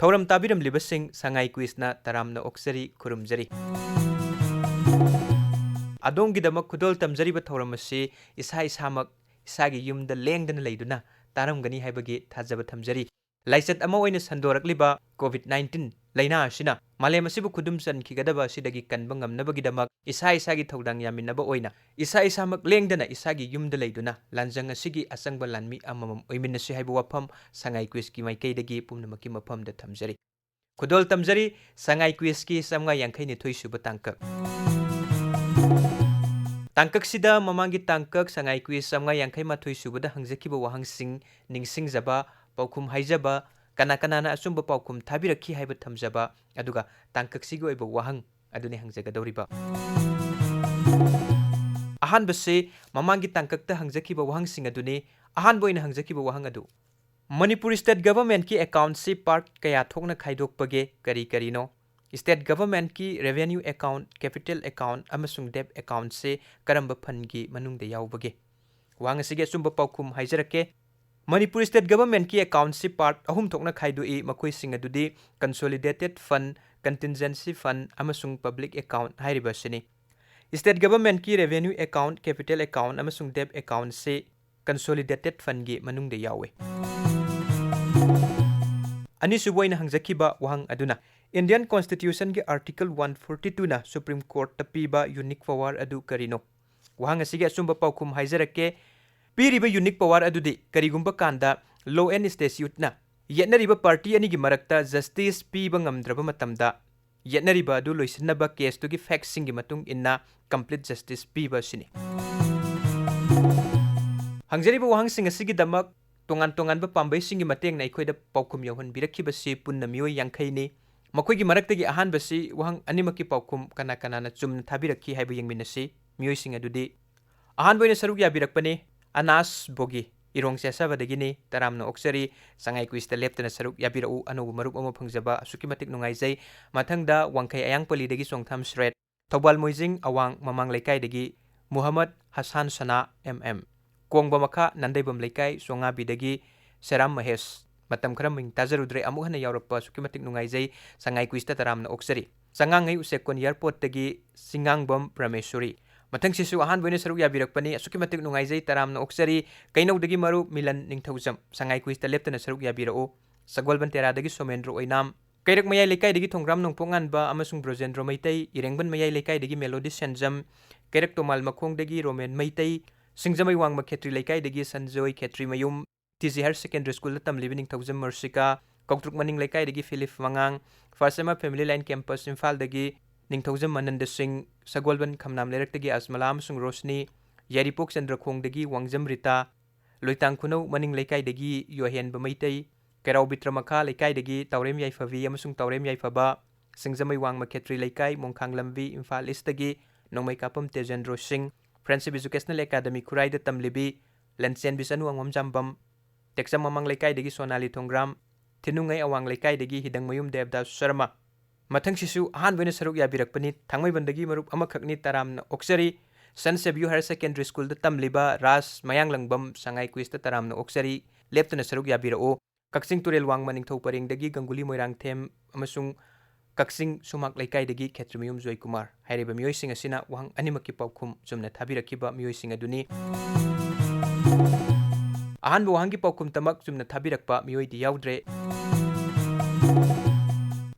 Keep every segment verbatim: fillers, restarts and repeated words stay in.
ꯊꯧꯔꯝ ꯇꯥꯕꯤꯔꯝꯂꯤꯕꯁꯤꯡ ꯁꯉꯥꯏ ꯀ꯭ꯋꯤꯁꯅ ꯇꯔꯥꯝꯅ ꯑꯣꯛꯆꯔꯤ, ꯈꯨꯔꯨꯝꯖꯔꯤ꯫ ꯑꯗꯣꯝꯒꯤꯗꯃꯛ ꯈꯨꯗꯣꯜ ꯇꯝꯖꯔꯤꯕ ꯊꯧꯔꯝ ꯑꯁꯤ ꯏꯁꯥ ꯏꯁꯥꯃꯛ ꯏꯁꯥꯒꯤ ꯌꯨꯝꯗ ꯂꯦꯡꯗꯅ ꯂꯩꯗꯨꯅ ꯇꯥꯔꯝꯒꯅꯤ ꯍꯥꯏꯕꯒꯤ ꯊꯥꯖꯕ ꯊꯝꯖꯔꯤ꯫ ꯂꯥꯏꯆꯠ ꯑꯃ ꯑꯣꯏꯅ ꯁꯟꯗꯣꯔꯛꯂꯤꯕ ꯀꯣꯚꯤꯗ ꯅꯥꯏꯟꯇꯤꯟ ꯂꯥꯏꯅꯥ ꯑꯁꯤꯅ ꯃꯥꯂꯦꯝ ꯑꯁꯤꯕꯨ ꯈꯨꯗꯨꯝ ꯆꯟꯈꯤꯒꯗꯕ ꯑꯁꯤꯗꯒꯤ ꯀꯟꯕ ꯉꯝꯅꯕꯒꯤꯗꯃꯛ ꯏꯁꯥ ꯏꯁꯥꯒꯤ ꯊꯧꯗꯥꯡ ꯌꯥꯃꯤꯟꯅꯕ ꯑꯣꯏꯅ ꯏꯁꯥ ꯏꯁꯥꯃꯛ ꯂꯦꯡꯗꯅ ꯏꯁꯥꯒꯤ ꯌꯨꯝꯗ ꯂꯩꯗꯨꯅ ꯂꯥꯟꯖꯪ ꯑꯁꯤꯒꯤ ꯑꯆꯪꯕ ꯂꯥꯟꯃꯤ ꯑꯃꯃꯝ ꯑꯣꯏꯃꯤꯟꯅꯁꯤ ꯍꯥꯏꯕ ꯋꯥꯐꯝ ꯁꯉꯥꯏ ꯀ꯭ꯋꯤꯁꯀꯤ ꯃꯥꯏꯀꯩꯗꯒꯤ ꯄꯨꯝꯅꯃꯛꯀꯤ ꯃꯐꯝꯗ ꯊꯝꯖꯔꯤ꯫ ꯈꯨꯗꯣꯜ ꯇꯝꯖꯔꯤ, ꯁꯉꯥꯏ ꯀ꯭ꯋꯤꯁꯀꯤ ꯆꯥꯝꯃꯉꯥ ꯌꯥꯡꯈꯩ ꯅꯤꯊꯣꯏ ꯁꯨꯕ ꯇꯥꯡꯀꯛ꯫ ꯇꯥꯡꯀꯛꯁꯤꯗ ꯃꯃꯥꯡꯒꯤ ꯇꯥꯡꯀꯛ ꯁꯉꯥꯏ ꯀ꯭ꯋꯤꯁ ꯆꯥꯝꯃꯉꯥ ꯌꯥꯡꯈꯩ ꯃꯥꯊꯣꯏ ꯁꯨꯕꯗ ꯍꯪꯖꯈꯤꯕ ꯋꯥꯍꯪꯁꯤꯡ ꯅꯤꯡꯁꯤꯡꯖꯕ, ꯄꯥꯎꯈꯨꯝ ꯍꯥꯏꯖꯕ, ꯀꯅꯥ ꯀꯅꯥꯅ ꯑꯆꯨꯝꯕ ꯄꯥꯎꯈꯨꯝ ꯊꯥꯕꯤꯔꯛꯈꯤ ꯍꯥꯏꯕ ꯊꯝꯖꯕ, ꯑꯗꯨꯒ ꯇꯥꯡꯀꯛꯁꯤꯒꯤ ꯑꯣꯏꯕ ꯋꯥꯍꯪ ꯑꯗꯨꯅꯤ ꯍꯪꯖꯒꯗꯧꯔꯤꯕ꯫ ꯑꯍꯥꯟꯕꯁꯤ ꯃꯃꯥꯡꯒꯤ ꯇꯥꯡꯀꯛꯇ ꯍꯪꯖꯈꯤꯕ ꯋꯥꯍꯪꯁꯤꯡ ꯑꯗꯨꯅꯤ꯫ ꯑꯍꯥꯟꯕ ꯑꯣꯏꯅ ꯍꯪꯖꯈꯤꯕ ꯋꯥꯍꯪ ꯑꯗꯨ, ꯃꯅꯤꯄꯨꯔ ꯁ꯭ꯇꯦꯠ ꯒꯚꯔꯟꯃꯦꯟꯠꯀꯤ ꯑꯦꯀꯥꯎꯟꯠꯁꯤ ꯄꯥꯔꯠ ꯀꯌꯥ ꯊꯣꯛꯅ ꯈꯥꯏꯗꯣꯛꯄꯒꯦ, ꯀꯔꯤ ꯀꯔꯤꯅꯣ? State ꯒꯚꯔꯟꯃꯦꯟꯠꯀꯤ revenue account, capital account ꯑꯃꯁꯨꯡ ꯗꯦꯞ ꯑꯦꯀꯥꯎꯟꯠꯁꯤ ꯀꯔꯝꯕ ꯐꯟꯒꯤ ꯃꯅꯨꯡꯗ ꯌꯥꯎꯕꯒꯦ? ꯋꯥꯍꯪ ꯑꯁꯤꯒꯤ ꯑꯆꯨꯝꯕ ꯄꯥꯎꯈꯨꯝ ꯍꯥꯏꯖꯔꯛꯀꯦ꯫ ꯃꯅꯤꯄꯨꯔ ꯁ꯭ꯇꯦꯠ ꯒꯚꯔꯟꯃꯦꯟꯠꯀꯤ ꯑꯦꯀꯥꯎꯟꯠꯁꯤ ꯄꯥꯔꯠ ꯑꯍꯨꯝ ꯊꯣꯛꯅ ꯈꯥꯏꯗꯣꯛꯏ, ꯃꯈꯣꯏꯁꯤꯡ ꯑꯗꯨꯗꯤ ꯀꯟꯁꯣꯂꯤꯗꯦꯇꯦꯗ ꯐꯟ, ꯀꯟꯇꯤꯟꯖꯦꯟꯁꯤ ꯐꯟ ꯑꯃꯁꯨꯡ ꯄꯕ꯭ꯂꯤꯛ ꯑꯦꯀꯥꯎꯟꯠ ꯍꯥꯏꯔꯤꯕ ꯑꯁꯤꯅꯤ꯫ State ꯒꯚꯔꯟꯃꯦꯟꯠꯀꯤ revenue account, capital account ꯑꯃꯁꯨꯡ ꯗꯦꯞ ꯑꯦꯀꯥꯎꯟꯠꯁꯤ ꯀꯟꯁꯣꯂꯤꯗꯦꯇꯦꯗ ꯐꯟꯒꯤ ꯃꯅꯨꯡꯗ ꯌꯥꯎꯏ꯫ ꯑꯅꯤꯁꯨꯕ ꯑꯣꯏꯅ ꯍꯪꯖꯈꯤꯕ ꯋꯥꯍꯪ ꯑꯗꯨꯅ, ꯏꯟꯗꯤꯌꯟ ꯀꯣꯟꯁꯇꯤꯇ꯭ꯌꯨꯁꯟꯒꯤ ꯑꯥꯔꯇꯤꯀꯜ ꯋꯥꯟ ꯐꯣꯔꯇꯤ ꯇꯨꯅ ꯁꯨꯄ꯭ꯔꯤꯝ ꯀꯣꯔꯠꯇ ꯄꯤꯕ ꯌꯨꯅꯤꯛ ꯄꯋꯥꯔ ꯑꯗꯨ ꯀꯔꯤꯅꯣ? ꯋꯥꯍꯪ ꯑꯁꯤꯒꯤ ꯑꯆꯨꯝꯕ ꯄꯥꯎꯈꯨꯝ ꯍꯥꯏꯖꯔꯛꯀꯦ꯫ ꯄꯤꯔꯤꯕ ꯌꯨꯅꯤꯛ ꯄꯋꯥꯔ ꯑꯗꯨꯗꯤ ꯀꯔꯤꯒꯨꯝꯕ ꯀꯥꯟꯗ ꯂꯣ ꯑꯦꯟ ꯁ꯭ꯇꯦꯆ꯭ꯌꯨꯠꯅ ꯌꯦꯠꯅꯔꯤꯕ ꯄꯥꯔꯇꯤ ꯑꯅꯤꯒꯤ ꯃꯔꯛꯇ ꯖꯁꯇꯤꯁ ꯄꯤꯕ ꯉꯝꯗ꯭ꯔꯕ ꯃꯇꯝꯗ, ꯌꯦꯠꯅꯔꯤꯕ ꯑꯗꯨ ꯂꯣꯏꯁꯤꯟꯅꯕ ꯀꯦꯁꯇꯨꯒꯤ ꯐꯦꯛꯠꯁꯤꯡꯒꯤ ꯃꯇꯨꯡ ꯏꯟꯅ ꯀꯝꯄ꯭ꯂꯤꯠ ꯖꯁꯇꯤꯁ ꯄꯤꯕ ꯑꯁꯤꯅꯤ꯫ ꯍꯪꯖꯔꯤꯕ ꯋꯥꯍꯪꯁꯤꯡ ꯑꯁꯤꯒꯤꯗꯃꯛ ꯇꯣꯉꯥꯟ ꯇꯣꯉꯥꯟꯕ ꯄꯥꯝꯕꯩꯁꯤꯡꯒꯤ ꯃꯇꯦꯡꯅ ꯑꯩꯈꯣꯏꯗ ꯄꯥꯎꯈꯨꯝ ꯌꯧꯍꯟꯕꯤꯔꯛꯈꯤꯕꯁꯤ ꯄꯨꯟꯅ ꯃꯤꯑꯣꯏ ꯌꯥꯡꯈꯩꯅꯤ꯫ ꯃꯈꯣꯏꯒꯤ ꯃꯔꯛꯇꯒꯤ ꯑꯍꯥꯟꯕꯁꯤ ꯋꯥꯍꯪ ꯑꯅꯤꯃꯛꯀꯤ ꯄꯥꯎꯈꯨꯝ ꯀꯅꯥ ꯀꯅꯥꯅ ꯆꯨꯝꯅ ꯊꯥꯕꯤꯔꯛꯈꯤ ꯍꯥꯏꯕ ꯌꯦꯡꯃꯤꯟꯅꯁꯤ꯫ ꯃꯤꯑꯣꯏꯁꯤꯡ ꯑꯗꯨꯗꯤ, ꯑꯍꯥꯟꯕ ꯑꯣꯏꯅ ꯁꯔꯨꯛ ꯌꯥꯕꯤꯔꯛꯄꯅꯤ ꯑꯅꯥꯁ ꯕꯣꯒꯤ, ꯏꯔꯣꯡ ꯆꯦꯁꯥꯕꯗꯒꯤꯅꯤ, ꯇꯔꯥꯝꯅ ꯑꯣꯛꯆꯔꯤ꯫ ꯁꯉꯥꯏ ꯀ꯭ꯋꯤꯖꯇ ꯂꯦꯞꯇꯅ ꯁꯔꯨꯛ ꯌꯥꯕꯤꯔꯛꯎ, ꯑꯅꯧꯕ ꯃꯔꯨꯞ ꯑꯃ ꯐꯪꯖꯕ ꯑꯁꯨꯛꯀꯤ ꯃꯇꯤꯛ ꯅꯨꯡꯉꯥꯏꯖꯩ꯫ ꯃꯊꯪꯗ ꯋꯥꯡꯈꯩ ꯑꯌꯥꯡꯄꯜꯂꯤꯗꯒꯤ ꯆꯣꯡꯊꯥꯝ ꯁ꯭ꯔꯦꯠ, ꯊꯧꯕꯥꯜ ꯃꯣꯏꯖꯤꯡ ꯑꯋꯥꯡ ꯃꯃꯥꯡ ꯂꯩꯀꯥꯏꯗꯒꯤ ꯃꯨꯍꯝꯃꯗ ꯍꯁꯥꯟ ꯁꯅꯥ ꯑꯦꯝ ꯑꯦꯝ, ꯀꯣꯡꯕ ꯃꯈꯥ ꯅꯥꯟꯗꯩꯕꯝ ꯂꯩꯀꯥꯏ ꯆꯣꯉꯥꯕꯤꯗꯒꯤ ꯁꯦꯔꯥꯝ ꯃꯍꯦꯁ, ꯃꯇꯝ ꯈꯔ ꯃꯤꯡ ꯇꯥꯖꯔꯨꯗ꯭ꯔꯦ, ꯑꯃꯨꯛ ꯍꯟꯅ ꯌꯥꯎꯔꯛꯄ ꯑꯁꯨꯛꯀꯤ ꯃꯇꯤꯛ ꯅꯨꯡꯉꯥꯏꯖꯩ꯫ ꯁꯉꯥꯏ ꯀꯨꯏꯁꯇ ꯇꯔꯥꯝꯅ ꯑꯣꯛꯆꯔꯤ꯫ ꯆꯉꯥꯡꯉꯩ ꯎꯆꯦꯛꯀꯣꯟ ꯑꯦꯌꯔꯄꯣꯔꯠꯇꯒꯤ ꯁꯤꯡꯉꯥꯡꯕꯝ ꯄ꯭ꯔꯃꯦꯁꯣꯔꯤ꯫ ꯃꯊꯪꯁꯤꯁꯨ ꯑꯍꯥꯟꯕ ꯑꯣꯏꯅ ꯁꯔꯨꯛ ꯌꯥꯕꯤꯔꯛꯄꯅꯤ꯫ ꯑꯁꯨꯛꯀꯤ ꯃꯇꯤꯛ ꯅꯨꯡꯉꯥꯏꯖꯩ, ꯇꯔꯥꯝꯅ ꯑꯣꯛꯆꯔꯤ꯫ ꯀꯩꯅꯧꯗꯒꯤ ꯃꯔꯨꯞ ꯃꯤꯂꯟ ꯅꯤꯡꯊꯧꯖꯝ꯫ ꯁꯉꯥꯏ ꯀꯨꯏꯁꯇ ꯂꯦꯞꯇꯅ ꯁꯔꯨꯛ ꯌꯥꯕꯤꯔꯛꯎ꯫ ꯁꯒꯣꯜꯕꯟ ꯇꯦꯔꯥꯗꯒꯤ ꯁꯣꯃꯦꯟꯗ꯭ꯔ ꯑꯣꯏꯅꯥꯝ꯫ ꯀꯩꯔꯛ ꯃꯌꯥꯏ ꯂꯩꯀꯥꯏꯗꯒꯤ ꯊꯣꯡꯒ꯭ꯔꯥꯝ ꯅꯣꯡꯄꯣꯛ ꯉꯥꯟꯕ ꯑꯃꯁꯨꯡ ꯕ꯭ꯔꯣꯖꯦꯟꯗ꯭ꯔꯣ ꯃꯩꯇꯩ, ꯏꯔꯦꯡꯕꯟ ꯃꯌꯥꯏ ꯂꯩꯀꯥꯏꯗꯒꯤ ꯃꯦꯂꯣꯗꯤ ꯁꯦꯟꯖꯝ, ꯀꯩꯔꯛ ꯇꯣꯃꯥꯜ ꯃꯈꯣꯡꯗꯒꯤ ꯔꯣꯃꯦꯟ ꯃꯩꯇꯩ, ꯁꯤꯡꯖꯃꯩ ꯋꯥꯡꯃ ꯈꯦꯇ꯭ꯔꯤ ꯂꯩꯀꯥꯏꯗꯒꯤ Sanjoy Khetrimayum, T G higher secondary ꯁ꯭ꯀꯨꯜꯗ ꯇꯝꯂꯤꯕꯤ ꯅꯤꯡꯊꯧꯖꯝ ꯃꯔꯁꯤꯀꯥ, ꯀꯧꯇ꯭ꯔꯨꯛ ꯃꯅꯤꯡ ꯂꯩꯀꯥꯏꯗꯒꯤ ꯐꯤꯂꯤꯞ ꯃꯉꯥꯡ, ꯐꯥꯔꯁ M R family line campus ꯏꯝꯐꯥꯜꯗꯒꯤ ꯅꯤꯡꯊꯧꯖꯝ ꯑꯅꯟꯗ ꯁꯤꯡ, ꯁꯒꯣꯜꯕꯟ ꯈꯝꯅꯥꯝ ꯂꯩꯔꯛꯇꯒꯤ ꯑꯁꯃꯂꯥ ꯑꯃꯁꯨꯡ ꯔꯣꯁꯅꯤ, ꯌꯥꯏꯔꯤꯄꯣꯛ ꯆꯟꯗ꯭ꯔꯈꯣꯡꯗꯒꯤ ꯋꯥꯡꯖꯝ ꯔꯤꯇꯥ, ꯂꯣꯏꯇꯥꯡ ꯈꯨꯅꯧ ꯃꯅꯤꯡ ꯂꯩꯀꯥꯏꯗꯒꯤ ꯌꯣꯍꯦꯟꯕ ꯃꯩꯇꯩ, ꯀꯩꯔꯥꯎ ꯕꯤꯇ꯭ꯔꯃꯈꯥ ꯂꯩꯀꯥꯏꯗꯒꯤ ꯇꯥꯎꯔꯦꯝ ꯌꯥꯏꯐꯕꯤ ꯑꯃꯁꯨꯡ ꯇꯥꯎꯔꯦꯝ ꯌꯥꯏꯐꯕ, ꯁꯤꯡꯖꯃꯩ ꯋꯥꯡꯃ ꯈꯦꯇ꯭ꯔꯤ ꯂꯩꯀꯥꯏ, ꯃꯣꯡꯈꯥꯡ ꯂꯝꯕꯤ, ꯏꯝꯐꯥꯜ ꯏꯁꯇꯒꯤ ꯅꯣꯡꯃꯩꯀꯥꯄꯝ ꯇꯦꯖꯦꯟꯗ꯭ꯔꯣ ꯁꯤꯡ, ꯐ꯭ꯔꯦꯟꯁꯤꯞ ꯏꯖꯨꯀꯦꯁꯅꯦꯜ ꯑꯦꯀꯥꯗꯃꯤ ꯈꯨꯔꯥꯏꯗ ꯇꯝꯂꯤꯕꯤ ꯂꯟꯆꯦꯟꯕꯤ ꯆꯅꯨ ꯑꯉꯣꯝ ꯖꯥꯝꯕꯝ, ꯇꯦꯛꯆꯝ ꯃꯃꯥꯡ ꯂꯩꯀꯥꯏꯗꯒꯤ ꯁꯣꯅꯥꯂꯤ ꯊꯣꯡꯒ꯭ꯔꯥꯝ, ꯊꯤꯅꯨꯡꯉꯩ ꯑꯋꯥꯡ ꯂꯩꯀꯥꯏꯗꯒꯤ ꯍꯤꯗꯪꯃꯌꯨꯝ ꯗꯦꯕꯗꯥꯁ ꯁꯔꯃ꯫ ꯃꯊꯪꯁꯤꯁꯨ ꯑꯍꯥꯟꯕ ꯑꯣꯏꯅ ꯁꯔꯨꯛ ꯌꯥꯕꯤꯔꯛꯄꯅꯤ꯫ ꯊꯥꯡꯃꯩꯕꯟꯗꯒꯤ ꯃꯔꯨꯞ ꯑꯃꯈꯛꯅꯤ, ꯇꯔꯥꯝꯅ ꯑꯣꯛꯆꯔꯤ꯫ ꯁꯟ ꯁꯦꯕꯤꯌꯨ ꯍꯥꯌꯔ ꯁꯦꯀꯦꯟꯗꯔꯤ ꯁ꯭ꯀꯨꯜꯗ ꯇꯝꯂꯤꯕ ꯔꯥꯖ ꯃꯌꯥꯡꯂꯪꯕꯝ, ꯁꯉꯥꯏ ꯀꯨꯏꯁꯇ ꯇꯔꯥꯝꯅ ꯑꯣꯛꯆꯔꯤ꯫ ꯂꯦꯞꯇꯅ ꯁꯔꯨꯛ ꯌꯥꯕꯤꯔꯛꯎ꯫ ꯀꯛꯆꯤꯡ ꯇꯨꯔꯦꯜ ꯋꯥꯡꯃ ꯅꯤꯡꯊꯧ ꯄꯔꯦꯡꯗꯒꯤ ꯒꯪꯒꯨꯂꯤ ꯃꯣꯏꯔꯥꯡꯊꯦꯝ ꯑꯃꯁꯨꯡ ꯀꯛꯆꯤꯡ ꯁꯨꯃꯥꯛ ꯂꯩꯀꯥꯏꯗꯒꯤ ꯈꯦꯇ꯭ꯔꯤꯃꯌꯨꯝ ꯖꯣꯏꯀꯨꯃꯥꯔ ꯍꯥꯏꯔꯤꯕ ꯃꯤꯑꯣꯏꯁꯤꯡ ꯑꯁꯤꯅ ꯋꯥꯍꯪ ꯑꯅꯤꯃꯛꯀꯤ ꯄꯥꯎꯈꯨꯝ ꯆꯨꯝꯅ ꯊꯥꯕꯤꯔꯛꯈꯤꯕ ꯃꯤꯑꯣꯏꯁꯤꯡ ꯑꯗꯨꯅꯤ꯫ ꯑꯍꯥꯟꯕ ꯋꯥꯍꯪꯒꯤ ꯄꯥꯎꯈꯨꯝꯇꯃꯛ ꯆꯨꯝꯅ ꯊꯥꯕꯤꯔꯛꯄ ꯃꯤꯑꯣꯏꯗꯤ ꯌꯥꯎꯗ꯭ꯔꯦ꯫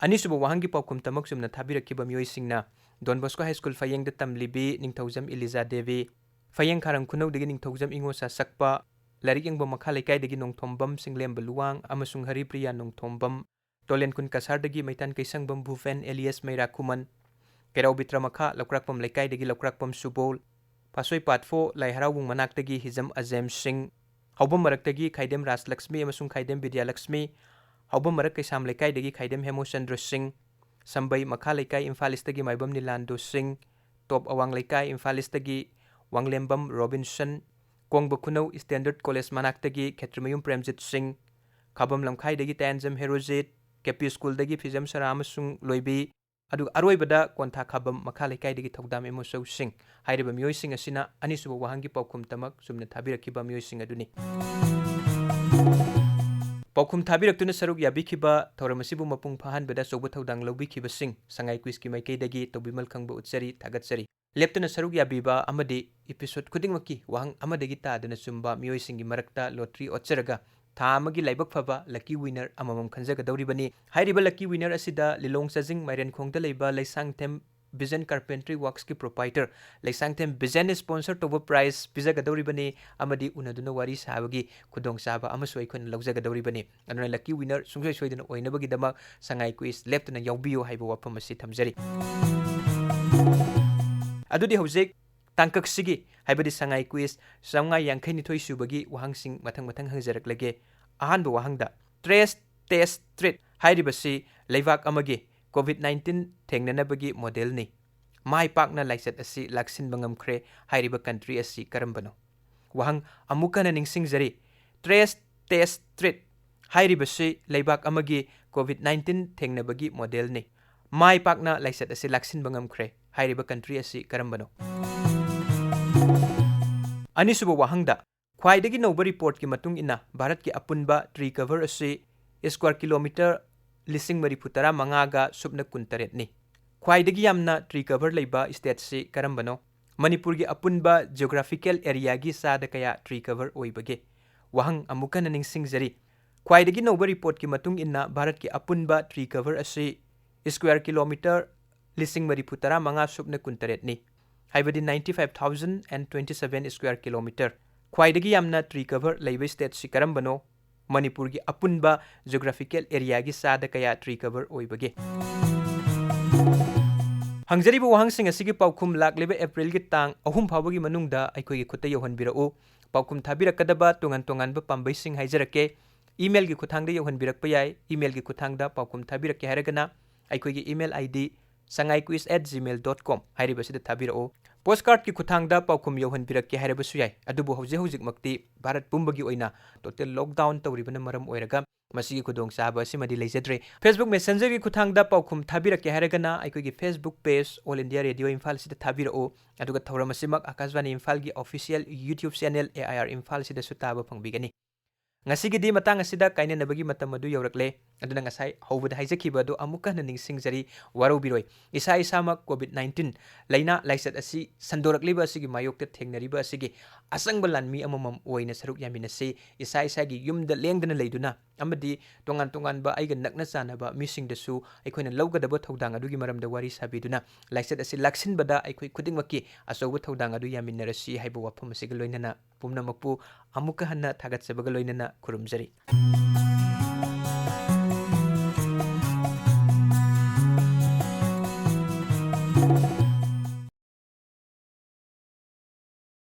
ꯑꯅꯤꯁꯨꯕ ꯋꯥꯍꯪꯒꯤ ꯄꯥꯎꯈꯨꯝꯇꯃꯛ ꯆꯨꯝꯅ ꯊꯥꯕꯤꯔꯛꯈꯤꯕ ꯃꯤꯑꯣꯏꯁꯤꯡꯅ ꯗꯣꯟ ꯕꯣꯁꯀꯣ ꯍꯥꯏ ꯁ꯭ꯀꯨꯜ ꯐꯌꯦꯡꯗ ꯇꯝꯂꯤꯕꯤ ꯅꯤꯡꯊꯧꯖꯝ ꯏꯂꯤꯖꯥ ꯗꯦꯕꯤ, ꯐꯌꯦꯡ ꯈꯥꯔꯝ ꯈꯨꯅꯧꯗꯒꯤ ꯅꯤꯡꯊꯧꯖꯝ ꯏꯉꯣ ꯁꯥꯁꯛꯄ, ꯂꯥꯏꯔꯤꯛ ꯌꯦꯡꯕ ꯃꯈꯥ ꯂꯩꯀꯥꯏꯗꯒꯤ ꯅꯣꯡꯊꯣꯝꯕꯝ ꯁꯤꯡꯂꯦꯝꯕ ꯂꯨꯋꯥꯡ ꯑꯃꯁꯨꯡ ꯍꯔꯤꯄ꯭ꯔꯤꯌꯥ ꯅꯣꯡꯊꯣꯝꯕꯝ, ꯇꯣꯂꯦꯟꯈꯨꯟ ꯀꯁꯥꯔꯗꯒꯤ ꯃꯩꯇꯥꯟ ꯀꯩꯁꯪꯕꯝ ꯚꯨꯄꯦꯟ ꯑꯦꯂꯤꯌꯥꯁ ꯃꯩꯔꯥꯈꯨꯃꯟ, ꯀꯩꯔꯥꯎ ꯕꯤꯇ꯭ꯔꯃꯈꯥ ꯂꯧꯀ꯭ꯔꯥꯛꯄꯝ ꯂꯩꯀꯥꯏꯗꯒꯤ ꯂꯧꯀ꯭ꯔꯥꯛꯄꯝ ꯁꯨꯕꯣꯜ, ꯐꯥꯁꯣꯏ ꯄꯥꯠꯐꯣ ꯂꯥꯏ ꯍꯔꯥꯎꯕꯨꯡ ꯃꯅꯥꯛꯇꯒꯤ ꯍꯤꯖꯝ ꯑꯖꯦꯝ ꯁꯤꯡ, ꯍꯥꯎꯕꯝ ꯃꯔꯛꯇꯒꯤ ꯈꯥꯏꯗꯦꯝ ꯔꯥꯖꯂꯛꯁꯃꯤ ꯑꯃꯁꯨꯡ ꯈꯥꯏꯗꯦꯝ ꯕꯤꯗ꯭ꯌꯥꯂꯛꯁꯃꯤ, ꯍꯥꯎꯕꯝ ꯃꯔꯛ ꯀꯩꯁꯥꯝ ꯂꯩꯀꯥꯏꯗꯒꯤ ꯈꯥꯏꯗꯦꯝ ꯍꯦꯃꯣꯆꯟꯗ꯭ꯔ ꯁꯤꯡ, ꯁꯝꯕꯩ ꯃꯈꯥ ꯂꯩꯀꯥꯏ ꯏꯝꯐꯥꯜ ꯏꯁꯇꯒꯤ ꯃꯥꯏꯕꯝ ꯅꯤꯂꯥꯟꯗꯣ ꯁꯤꯡ, ꯇꯣꯞ ꯑꯋꯥꯡ ꯂꯩꯀꯥꯏ ꯏꯝꯐꯥꯜ ꯏꯁꯇꯒꯤ ꯋꯥꯡꯂꯦꯝꯕꯝ ꯔꯣꯕꯤꯟꯁꯟ, ꯀꯣꯡꯕ ꯈꯨꯅꯧ ꯏꯁꯇꯦꯟꯗꯔꯠ ꯀꯣꯂꯦꯖ ꯃꯅꯥꯛꯇꯒꯤ ꯈꯦꯇ꯭ꯔꯤꯃꯌꯨꯝ ꯄ꯭ꯔꯦꯝꯖꯤꯠ ꯁꯤꯡ, ꯈꯥꯕꯝ ꯂꯝꯈꯥꯏꯗꯒꯤ ꯇꯌꯥꯟꯖꯝ ꯍꯦꯔꯣꯖꯤꯠ, ꯀꯦ ꯄꯤ ꯁ꯭ꯀꯨꯜꯗꯒꯤ ꯐꯤꯖꯝ ꯁꯔꯥ ꯑꯃꯁꯨꯡ ꯂꯣꯏꯕꯤ, ꯑꯗꯨꯒ ꯑꯔꯣꯏꯕꯗ ꯀꯣꯟꯊꯥ ꯈꯥꯕꯝ ꯃꯈꯥ ꯂꯩꯀꯥꯏꯗꯒꯤ ꯊꯧꯗꯥꯝ ꯏꯃꯣꯆꯧ ꯁꯤꯡ꯫ ꯍꯥꯏꯔꯤꯕ ꯃꯤꯑꯣꯏꯁꯤꯡ ꯑꯁꯤꯅ ꯑꯅꯤꯁꯨꯕ ꯋꯥꯍꯪꯒꯤ ꯄꯥꯎꯈꯨꯝꯇꯃꯛ ꯆꯨꯝꯅ ꯊꯥꯕꯤꯔꯛꯈꯤꯕ ꯃꯤꯑꯣꯏꯁꯤꯡ ꯑꯗꯨꯅꯤ꯫ ꯄꯥꯎꯈꯨꯝ ꯊꯥꯕꯤꯔꯛꯇꯨꯅ ꯁꯔꯨꯛ ꯌꯥꯕꯤꯈꯤꯕ, ꯊꯧꯔꯝ ꯑꯁꯤꯕꯨ ꯃꯄꯨꯡ ꯐꯥꯍꯟꯕꯗ ꯑꯆꯧꯕ ꯊꯧꯗꯥꯡ ꯂꯧꯕꯤꯈꯤꯕꯁꯤꯡ ꯁꯉꯥꯏ ꯀ꯭ꯋꯤꯖꯀꯤ ꯃꯥꯏꯀꯩꯗꯒꯤ ꯇꯧꯕꯤꯃꯜ ꯈꯪꯕ ꯎꯠꯆꯔꯤ, ꯊꯥꯒꯠꯆꯔꯤ꯫ ꯂꯦꯞꯇꯅ ꯁꯔꯨꯛ ꯌꯥꯕꯤꯕ ꯑꯃꯗꯤ episode ꯈꯨꯗꯤꯡꯃꯛꯀꯤ ꯋꯥꯍꯪ ꯑꯃꯗꯒꯤ ꯇꯥꯗꯅ ꯆꯨꯝꯕ ꯃꯤꯑꯣꯏꯁꯤꯡꯒꯤ ꯃꯔꯛꯇ lottery ꯑꯣꯠꯆꯔꯒ ꯊꯥ ꯑꯃꯒꯤ ꯂꯥꯏꯕꯛ ꯐꯕ lucky winner ꯑꯃꯃꯝ ꯈꯟꯖꯒꯗꯧꯔꯤꯕꯅꯤ꯫ ꯍꯥꯏꯔꯤꯕ lucky winner ꯑꯁꯤꯗ ꯂꯤꯂꯣꯡ ꯆꯥꯖꯤꯡ ꯃꯥꯏꯔꯦꯟꯈꯣꯡꯗ ꯂꯩꯕ Leishangthem Vision Carpentry Worksꯀꯤ proprietor Leishangthem Vision sponsor ꯇꯧꯕ prize ꯄꯤꯖꯒꯗꯧꯔꯤꯕꯅꯤ ꯑꯃꯗꯤ ꯎꯅꯗꯨꯅ ꯋꯥꯔꯤ ꯁꯥꯕꯒꯤ ꯈꯨꯗꯣꯡꯆꯥꯕ ꯑꯃꯁꯨ ꯑꯩꯈꯣꯏꯅ ꯂꯧꯖꯒꯗꯧꯔꯤꯕꯅꯤ꯫ ꯑꯗꯨꯅ lucky winner ꯁꯨꯡꯁꯣꯏ ꯁꯣꯏꯗꯅ ꯑꯣꯏꯅꯕꯒꯤꯗꯃꯛ ꯁꯉꯥꯏ ꯀ꯭ꯋꯤꯖ ꯂꯦꯞꯇꯅ ꯌꯥꯎꯕꯤꯌꯨ ꯍꯥꯏꯕ ꯋꯥꯐꯝ ꯑꯁꯤ ꯊꯝꯖꯔꯤ꯫ ꯑꯗꯨꯗꯤ ꯍꯧꯖꯤꯛ ꯇꯥꯡꯀꯛꯁꯤꯒꯤ, ꯍꯥꯏꯕꯗꯤ ꯁꯉꯥꯏ ꯀ꯭ꯋꯤꯖ ꯆꯥꯝꯃꯉꯥ ꯌꯥꯡꯈꯩꯅꯤꯊꯣꯏ ꯁꯨꯕꯒꯤ ꯋꯥꯍꯪꯁꯤꯡ ꯃꯊꯪ ꯃꯊꯪ ꯍꯪꯖꯔꯛꯂꯒꯦ꯫ ꯑꯍꯥꯟꯕ ꯋꯥꯍꯪꯗ, Trace Test Treat ꯍꯥꯏꯔꯤꯕꯁꯤ ꯂꯩꯕꯥꯛ ꯑꯃꯒꯤ COVID nineteen ꯊꯦꯡꯅꯅꯕꯒꯤ ꯃꯣꯗꯦꯜꯅꯤ꯫ ꯃꯥꯏ ꯄꯥꯛꯅ ꯂꯥꯏꯆꯠ ꯑꯁꯤ ꯂꯥꯛꯁꯤꯟꯕ ꯉꯝꯈ꯭ꯔꯦ ꯍꯥꯏꯔꯤꯕ country ꯑꯁꯤ ꯀꯔꯝꯕꯅꯣ? ꯋꯥꯍꯪ ꯑꯃꯨꯛ ꯍꯟꯅ ꯅꯤꯡꯁꯤꯡꯖꯔꯤ, Trace Test Treat ꯍꯥꯏꯔꯤꯕꯁꯤ ꯂꯩꯕꯥꯛ ꯑꯃꯒꯤ COVID nineteen ꯊꯦꯡꯅꯕꯒꯤ ꯃꯣꯗꯦꯜꯅꯤ꯫ ꯃꯥꯏ ꯄꯥꯛꯅ ꯂꯥꯏꯆꯠ ꯑꯁꯤ ꯂꯥꯛꯁꯤꯟꯕ ꯉꯝꯈ꯭ꯔꯦ ꯍꯥꯏꯔꯤꯕ country ꯑꯁꯤ ꯀꯔꯝꯕꯅꯣ? ꯑꯅꯤꯁꯨꯕ ꯋꯥꯍꯪꯗ, ꯈ꯭ꯋꯥꯏꯗꯒꯤ ꯅꯧꯕ ꯔꯤꯄꯣꯔꯠꯀꯤ ꯃꯇꯨꯡ ꯏꯟꯅ ꯚꯥꯔꯠꯀꯤ ꯑꯄꯨꯟꯕ tree cover ꯑꯁꯤ square kilometre ꯂꯤꯁꯤꯡ ꯃꯔꯤꯐꯨ ꯇꯔꯥ ꯃꯉꯥꯒ ꯁꯨꯞꯅ ꯀꯨꯟꯇꯔꯦꯠꯅꯤ꯫ ꯈ꯭ꯋꯥꯏꯗꯒꯤ ꯌꯥꯝꯅ tree cover ꯂꯩꯕ stateꯁꯤ ꯀꯔꯝꯕꯅꯣ? ꯃꯅꯤꯄꯨꯔꯒꯤ ꯑꯄꯨꯟꯕ geographical areaꯒꯤ ꯆꯥꯗ ꯀꯌꯥ tree cover ꯑꯣꯏꯕꯒꯦ? ꯋꯥꯍꯪ ꯑꯃꯨꯛ ꯍꯟꯅ ꯅꯤꯡꯁꯤꯡꯖꯔꯤ, ꯈ꯭ꯋꯥꯏꯗꯒꯤ ꯅꯧꯕ ꯔꯤꯄꯣꯔꯠꯀꯤ ꯃꯇꯨꯡ ꯏꯟꯅ ꯚꯥꯔꯠꯀꯤ ꯑꯄꯨꯟꯕ tree cover ꯑꯁꯤ square kilometre ꯂꯤꯁꯤꯡ ꯃꯔꯤꯐꯨ ꯇꯔꯥ ꯃꯉꯥ ꯁꯨꯞꯅ ꯀꯨꯟꯇꯔꯦꯠꯅꯤ, ꯍꯥꯏꯕꯗꯤ ninety five thousand and twenty seven square kilometre꯫ ꯈ꯭ꯋꯥꯏꯗꯒꯤ ꯌꯥꯝꯅ tree cover ꯂꯩꯕ stateꯁꯤ ꯀꯔꯝꯕꯅꯣ? ꯃꯅꯤꯄꯨꯔꯒꯤ ꯑꯄꯨꯟꯕ geographical areaꯒꯤ ꯆꯥꯗ ꯀꯌꯥ tree cover ꯑꯣꯏꯕꯒꯦ? ꯍꯪꯖꯔꯤꯕ ꯋꯥꯍꯪꯁꯤꯡ ꯑꯁꯤꯒꯤ ꯄꯥꯎꯈꯨꯝ ꯂꯥꯛꯂꯤꯕ Aprilꯒꯤ ꯇꯥꯡ ꯑꯍꯨꯝ ꯐꯥꯎꯕꯒꯤ ꯃꯅꯨꯡꯗ ꯑꯩꯈꯣꯏꯒꯤ ꯈꯨꯠꯇ ꯌꯧꯍꯟꯕꯤꯔꯛꯎ꯫ ꯄꯥꯎꯈꯨꯝ ꯊꯥꯕꯤꯔꯛꯀꯗꯕ ꯇꯣꯉꯥꯟ ꯇꯣꯉꯥꯟꯕ ꯄꯥꯝꯕꯩꯁꯤꯡ ꯍꯥꯏꯖꯔꯛꯀꯦ꯫ Emailꯒꯤ ꯈꯨꯠꯊꯥꯡꯗ ꯌꯧꯍꯟꯕꯤꯔꯛꯄ ꯌꯥꯏ꯫ Emailꯒꯤ ꯈꯨꯠꯊꯥꯡꯗ ꯄꯥꯎꯈꯨꯝ ꯊꯥꯕꯤꯔꯛꯀꯦ ꯍꯥꯏꯔꯒꯅ ꯑꯩꯈꯣꯏꯒꯤ email ID sangaiquiz at gmail dot com ꯍꯥꯏꯔꯤꯕꯁꯤꯗ ꯊꯥꯕꯤꯔꯛꯎ꯫ Postcardꯀꯤ ꯈꯨꯠꯊꯥꯡꯗ ꯄꯥꯎꯈꯨꯝ ꯌꯧꯍꯟꯕꯤꯔꯛꯀꯦ ꯍꯥꯏꯔꯕꯁꯨ ꯌꯥꯏ, ꯑꯗꯨꯕꯨ ꯍꯧꯖꯤꯛ ꯍꯧꯖꯤꯛꯃꯛꯇꯤ ꯚꯥꯔꯠ ꯄꯨꯝꯕꯒꯤ ꯑꯣꯏꯅ total lockdown ꯇꯧꯔꯤꯕꯅ ꯃꯔꯝ ꯑꯣꯏꯔꯒ ꯃꯁꯤꯒꯤ ꯈꯨꯗꯣꯡꯆꯥꯕ ꯑꯁꯤꯃꯗꯤ ꯂꯩꯖꯗ꯭ꯔꯦ꯫ Facebook Messengerꯒꯤ ꯈꯨꯠꯊꯥꯡꯗ ꯄꯥꯎꯈꯨꯝ ꯊꯥꯕꯤꯔꯛꯀꯦ ꯍꯥꯏꯔꯒꯅ ꯑꯩꯈꯣꯏꯒꯤ Facebook page All India Radio Imphal ꯑꯁꯤꯗ ꯊꯥꯕꯤꯔꯛꯎ꯫ ꯑꯗꯨꯒ ꯊꯧꯔꯝ ꯑꯁꯤꯃꯛ ꯑꯀꯥꯁꯕꯥꯅꯤ ꯏꯝꯐꯥꯜꯒꯤ official YouTube channel AIR Imphal ꯑꯁꯤꯗꯁꯨ ꯇꯥꯕ ꯐꯪꯕꯤꯒꯅꯤ꯫ ꯉꯁꯤꯒꯤꯗꯤ ꯃꯇꯥꯡ ꯑꯁꯤꯗ ꯀꯥꯏꯅꯅꯕꯒꯤ ꯃꯇꯝ ꯑꯗꯨ ꯌꯧꯔꯛꯂꯦ꯫ ꯑꯗꯨꯅ ꯉꯁꯥꯏ ꯍꯧꯕꯗ ꯍꯥꯏꯖꯈꯤꯕ ꯑꯗꯨ ꯑꯃꯨꯛꯀ ꯍꯟꯅ ꯅꯤꯡꯁꯤꯡꯖꯔꯤ, ꯋꯥꯔꯧꯕꯤꯔꯣꯏ꯫ ꯏꯁꯥ ꯏꯁꯥꯃꯛ COVID nineteen ꯂꯥꯏꯅꯥ ꯂꯥꯏꯆꯠ ꯑꯁꯤ ꯁꯟꯗꯣꯔꯛꯂꯤꯕ ꯑꯁꯤꯒꯤ ꯃꯥꯌꯣꯛꯇ ꯊꯦꯡꯅꯔꯤꯕ ꯑꯁꯤꯒꯤ ꯑꯆꯪꯕ ꯂꯥꯟꯃꯤ ꯑꯃꯃꯝ ꯑꯣꯏꯅ ꯁꯔꯨꯛ ꯌꯥꯃꯤꯟꯅꯁꯤ꯫ ꯏꯁꯥ ꯏꯁꯥꯒꯤ ꯌꯨꯝꯗ ꯂꯦꯡꯗꯅ ꯂꯩꯗꯨꯅ ꯑꯃꯗꯤ ꯇꯣꯉꯥꯟ ꯇꯣꯉꯥꯟꯕ ꯑꯩꯒ ꯅꯛꯅ ꯆꯥꯟꯅꯕ ꯃꯤꯁꯤꯡꯗꯁꯨ ꯑꯩꯈꯣꯏꯅ ꯂꯧꯒꯗꯕ ꯊꯧꯗꯥꯡ ꯑꯗꯨꯒꯤ ꯃꯔꯝꯗ ꯋꯥꯔꯤ ꯁꯥꯕꯤꯗꯨꯅ ꯂꯥꯏꯆꯠ ꯑꯁꯤ ꯂꯥꯛꯁꯤꯟꯕꯗ ꯑꯩꯈꯣꯏ ꯈꯨꯗꯤꯡꯃꯛꯀꯤ ꯑꯆꯧꯕ ꯊꯧꯗꯥꯡ ꯑꯗꯨ ꯌꯥꯃꯤꯟꯅꯔꯁꯤ ꯍꯥꯏꯕ ꯋꯥꯐꯝ ꯑꯁꯤꯒ ꯂꯣꯏꯅꯅ ꯄꯨꯝꯅꯃꯛꯄꯨ ꯑꯃꯨꯛꯀ ꯍꯟꯅ ꯊꯥꯒꯠꯆꯕꯒ ꯂꯣꯏꯅꯅ ꯈꯨꯔꯨꯝꯖꯔꯤ꯫